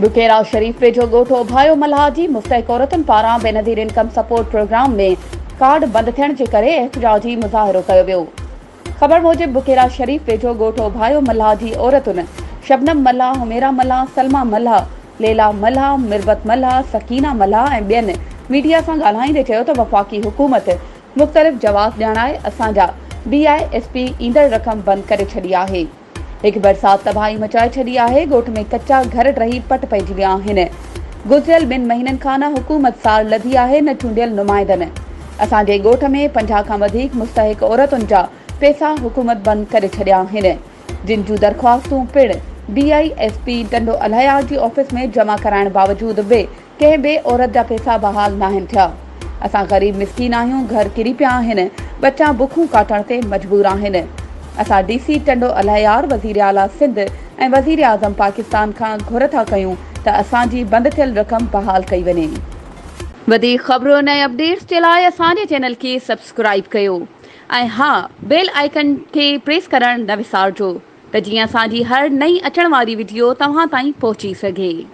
بڪيرا شريف ويجهو ڳوٺ اوڀايو ملاح جي مستحق عورتن پاران Benazir income support programme ۾ card بند ٿيڻ جي ڪري احتجاجي مظاهرو ڪيو ويو. خبر موجب بڪيرا شريف ويجهو ڳوٺ اوڀايو ملاح جي عورتن شبنم ملاح، حميرا ملاح، سلميٰ ملاح، ليلا ملاح، مربت ملاح، سڪينه ملاح ۽ ٻين ميڊيا سان ڳالهائيندي چيو ته وفاقي حڪومت مختلف جواز ڄاڻائي اسان جا بي I S P ايندڙ رقم بند ڪري ڇڏي آهي. هڪ برسات تباهي مچائي ڇڏي آهي، ڳوٺ ۾ ڪچا گهر ڊهي پٽ پئجي ويا آهن، گذريل ٻن مهينن کان نه حڪومت سار لڌي آهي نه چونڊيل نمائندن، اسان جي ڳوٺ ۾ 50 کان وڌيڪ مستحق عورتن جا پئسا حڪومت بند ڪري ڇڏيا آهن، جن جون درخواستون پڻ B I S P Tando Allahyar جي آفيس ۾ جمع ڪرائڻ باوجود به ڪنهن به عورت جا پئسا بحال ناهن ٿيا. اسان غريب مسڪين آهيون، گهر ڪري پيا آهن، ٻچا بکون ڪاٽڻ تي مجبور آهن. اسان ڊي سي ٽنڊو الهيار، وزيراعليٰ سنڌ ۽ وزيراعظم پاڪستان کان گهر ٿا ڪيون ته اسان جي بند ٿيل رقم بحال ڪئي وڃي. وڌيڪ خبرن ۽ اپڊيٽس جي لاء اسان جي چينل کي سبسڪرائيب ڪيو ۽ ها بيل آئيڪن کي پريس ڪرڻ نه وسارجو ته جيئن اسان جي هر نئين اچڻ واري وڊيو توهان تائين پهچي سگهي.